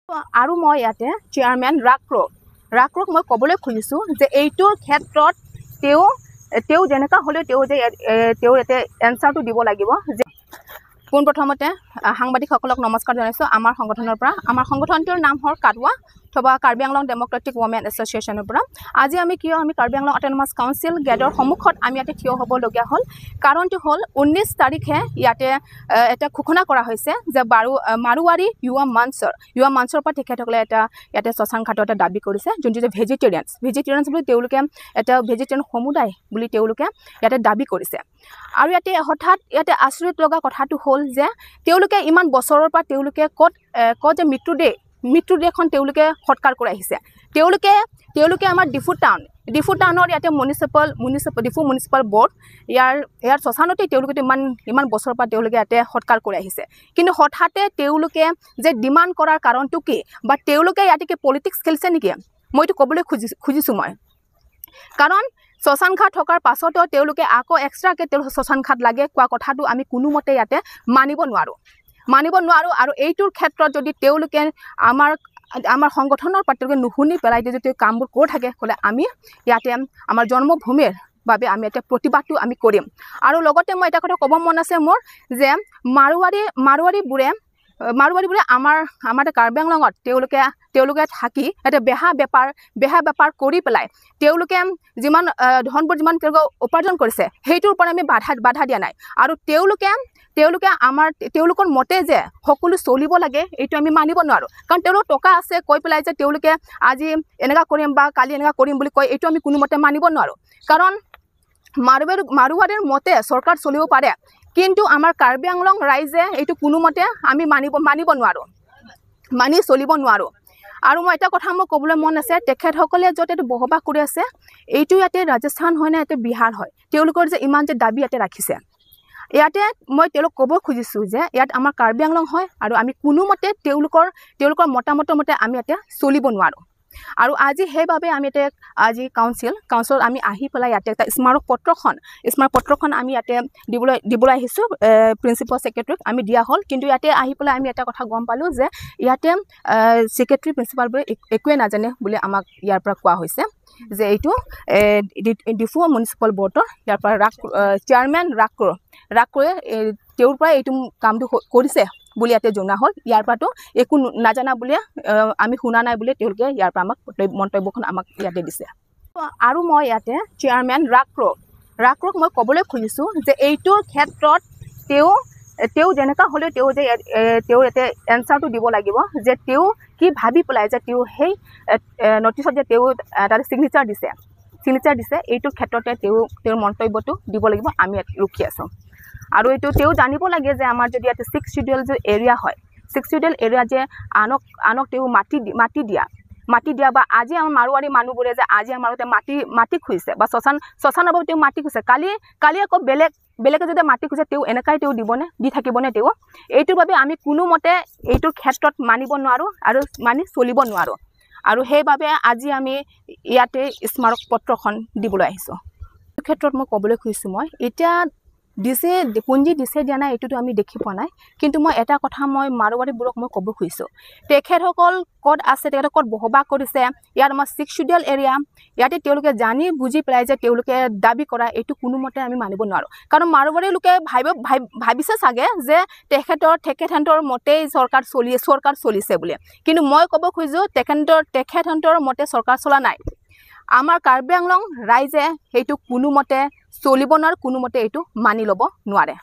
আৰু মই ইয়াতে চেয়াৰমেন ৰাক্ৰ'ক মই ক'বলৈ খুজিছোঁ যে এইটোৰ ক্ষেত্ৰত তেওঁ তেওঁ যেনেকুৱা হ'লেও তেওঁ যে তেওঁ ইয়াতে এনচাৰটো দিব লাগিব। যে পোনপ্ৰথমতে সাংবাদিকসকলক নমস্কাৰ জনাইছোঁ আমাৰ সংগঠনৰ পৰা। আমাৰ সংগঠনটোৰ নাম হ'ল কাদৱা অথবা কাৰ্বি আংলং ডেম'ক্ৰেটিক ৱমেন এছ'চিয়েশ্যনৰ পৰা। আজি আমি কিয় আমি কাৰ্বি আংলং অট'নমাছ কাউন্সিল গেটৰ সন্মুখত আমি ইয়াতে থিয় হ'বলগীয়া হ'ল, কাৰণটো হ'ল 19 তাৰিখে ইয়াতে এটা ঘোষণা কৰা হৈছে যে মাৰোৱাৰী যুৱা মঞ্চৰ পৰা তেখেতসকলে এটা ইয়াতে শ্মশান ঘাটৰ এটা দাবী কৰিছে, যোনটো যে ভেজিটেৰিয়ানছ বুলি তেওঁলোকে এটা ভেজিটেৰিয়ান সমুদায় বুলি তেওঁলোকে ইয়াতে দাবী কৰিছে। আৰু ইয়াতে হঠাৎ ইয়াতে আচৰিত লগা কথাটো হ'ল যে তেওঁলোকে ইমান বছৰৰ পৰা তেওঁলোকে ক'ত যে মৃত্যুদেহখন তেওঁলোকে সৎকাৰ কৰি আহিছে। তেওঁলোকে তেওঁলোকে আমাৰ ডিফু টাউনৰ ইয়াতে মুনিচিপাল মুনিচিপাল ডিফু মুনিচিপাল বৰ্ড ইয়াৰ ইয়াৰ শ্মশানতে তেওঁলোকে ইমান ইমান বছৰৰ পৰা তেওঁলোকে ইয়াতে সৎকাৰ কৰি আহিছে। কিন্তু হঠাতে তেওঁলোকে যে ডিমাণ্ড কৰাৰ কাৰণটো কি, বা তেওঁলোকে ইয়াতে কি পলিটিক্স খেলিছে নেকি, মই এইটো ক'বলৈ খুজিছোঁ মই। কাৰণ শ্মশান ঘাট থকাৰ পাছতো তেওঁলোকে আকৌ এক্সট্ৰাকৈ তেওঁলোক শ্মশান ঘাট লাগে কোৱা কথাটো আমি কোনোমতে ইয়াতে মানিব নোৱাৰোঁ। আৰু এইটোৰ ক্ষেত্ৰত যদি তেওঁলোকে আমাৰ আমাৰ সংগঠনৰ পৰা তেওঁলোকে নুশুনি পেলাই যদি তেওঁ কামবোৰ কৰি থাকে, হ'লে আমি ইয়াতে আমাৰ জন্মভূমিৰ বাবে আমি ইয়াতে প্ৰতিবাদটো আমি কৰিম। আৰু লগতে মই এটা কথা ক'ব মন আছে মোৰ যে মাৰোৱাৰীবোৰে মাৰোৱাৰীবোৰে আমাৰ আমাৰ কাৰ্বি আংলঙত তেওঁলোকে তেওঁলোকে থাকি ইয়াতে বেহা বেপাৰ কৰি পেলাই তেওঁলোকে যিমান ধনবোৰ যিমান তেওঁলোকে উপাৰ্জন কৰিছে, সেইটোৰ ওপৰত আমি বাধা বাধা দিয়া নাই। আৰু তেওঁলোকে তেওঁলোকে আমাৰ তেওঁলোকৰ মতে যে সকলো চলিব লাগে, এইটো আমি মানিব নোৱাৰোঁ। কাৰণ তেওঁলোকৰ টকা আছে কৈ পেলাই যে তেওঁলোকে আজি এনেকুৱা কৰিম বা কালি এনেকুৱা কৰিম বুলি কয়, এইটো আমি কোনোমতে মানিব নোৱাৰোঁ। কাৰণ মাৰোৱাৰীৰ মতে চৰকাৰ চলিব পাৰে, কিন্তু আমাৰ কাৰ্বি আংলং ৰাইজে এইটো কোনোমতে আমি মানিব মানিব নোৱাৰোঁ, মানি চলিব নোৱাৰোঁ। আৰু মই এটা কথা মই ক'বলৈ মন আছে, তেখেতসকলে য'ত এইটো বসবাস কৰি আছে, এইটো ইয়াতে ৰাজস্থান হয় নে ইয়াতে বিহাৰ হয়, তেওঁলোকৰ যে ইমান যে দাবী ইয়াতে ৰাখিছে, ইয়াতে মই তেওঁলোক ক'ব খুজিছোঁ যে ইয়াত আমাৰ কাৰ্বি আংলং হয় আৰু আমি কোনোমতে তেওঁলোকৰ তেওঁলোকৰ মতামতৰ মতে আমি ইয়াতে চলিব নোৱাৰোঁ। আৰু আজি সেইবাবে আমি ইয়াতে আজি কাউন্সিলত আমি আহি পেলাই ইয়াতে এটা স্মাৰক পত্ৰখন আমি ইয়াতে দিবলৈ দিবলৈ আহিছোঁ। প্ৰিন্সিপাল ছেক্ৰেটেৰীক আমি দিয়া হ'ল, কিন্তু ইয়াতে আহি পেলাই আমি এটা কথা গম পালোঁ যে ইয়াতে ছেক্ৰেটেৰী প্ৰিন্সিপালবোৰে একোৱে নাজানে বুলি আমাক ইয়াৰ পৰা কোৱা হৈছে যে এইটো ডিফু মিউনিচিপাল বৰ্ডৰ ইয়াৰ পৰা চেয়াৰমেন ৰাক্ৰয়ে তেওঁৰ পৰাই এইটো কামটো কৰিছে বুলি ইয়াতে জনা হ'ল। ইয়াৰ পৰাতো একো নাজানা বুলিয়ে, আমি শুনা নাই বুলিয়ে তেওঁলোকে ইয়াৰ পৰা আমাক মন্তব্যখন আমাক ইয়াতে দিছে। আৰু মই ইয়াতে চেয়াৰমেন ৰাক্ৰ'ক মই ক'বলৈ খুজিছোঁ যে এইটোৰ ক্ষেত্ৰত তেওঁ তেওঁ যেনেকুৱা হ'লেও তেওঁ যে তেওঁ ইয়াতে এনচাৰটো দিব লাগিব যে তেওঁ কি ভাবি পেলাই যে তেওঁ সেই নটিচত যে তেওঁ তাতে ছিগনেচাৰ দিছে, এইটোৰ ক্ষেত্ৰতে তেওঁ তেওঁৰ মন্তব্যটো দিব লাগিব। আমি ইয়াত ৰখি আছোঁ। আৰু এইটো তেওঁ জানিব লাগে যে আমাৰ যদি ইয়াতে ছিক্স চিডিউল যে এৰিয়া হয়, ছিক্স চিডিউল এৰিয়া যে আনক আনক তেওঁ মাটি দিয়া বা আজি আমাৰ মাৰোৱাৰী মানুহবোৰে যে আজি আমাৰ ইয়াতে মাটি মাটি খুজিছে বা শ্মশানৰ বাবে তেওঁ মাটি খুজিছে, কালি কালি আকৌ বেলেগে যদি মাটি খোজে, তেওঁ এনেকাই তেওঁ দিবনে, দি থাকিবনে তেওঁ? এইটোৰ বাবে আমি কোনোমতে এইটোৰ ক্ষেত্ৰত মানিব নোৱাৰোঁ আৰু মানি চলিব নোৱাৰোঁ। আৰু সেইবাবে আজি আমি ইয়াতে স্মাৰক পত্ৰখন দিবলৈ আহিছোঁ। এই ক্ষেত্ৰত মই ক'বলৈ খুজিছোঁ, মই এতিয়া দিছে পুঞ্জি দিছে দিয়া নাই এইটোতো আমি দেখি পোৱা নাই, কিন্তু মই এটা কথা মই মাৰোৱাৰীবোৰক মই ক'ব খুজিছোঁ, তেখেতসকল ক'ত আছে, তেখেতে ক'ত বসবাস কৰিছে, ইয়াত আমাৰ ছিক্স চিডিউল এৰিয়া, ইয়াতে তেওঁলোকে জানি বুজি পেলাই যে তেওঁলোকে দাবী কৰা, এইটো কোনোমতে আমি মানিব নোৱাৰোঁ। কাৰণ মাৰোৱাৰী লোকে ভাবিছে চাগে যে তেখেতহঁতৰ মতেই চৰকাৰ চলিছে বুলি, কিন্তু মই ক'ব খোজোঁ তেখেতহঁতৰ মতে চৰকাৰ চলা নাই। আমাৰ কাৰ্বি আংলং ৰাইজে সেইটো কোনোমতে চলিব নোৱাৰে, কোনোমতে এইটো মানি ল'ব নোৱাৰে।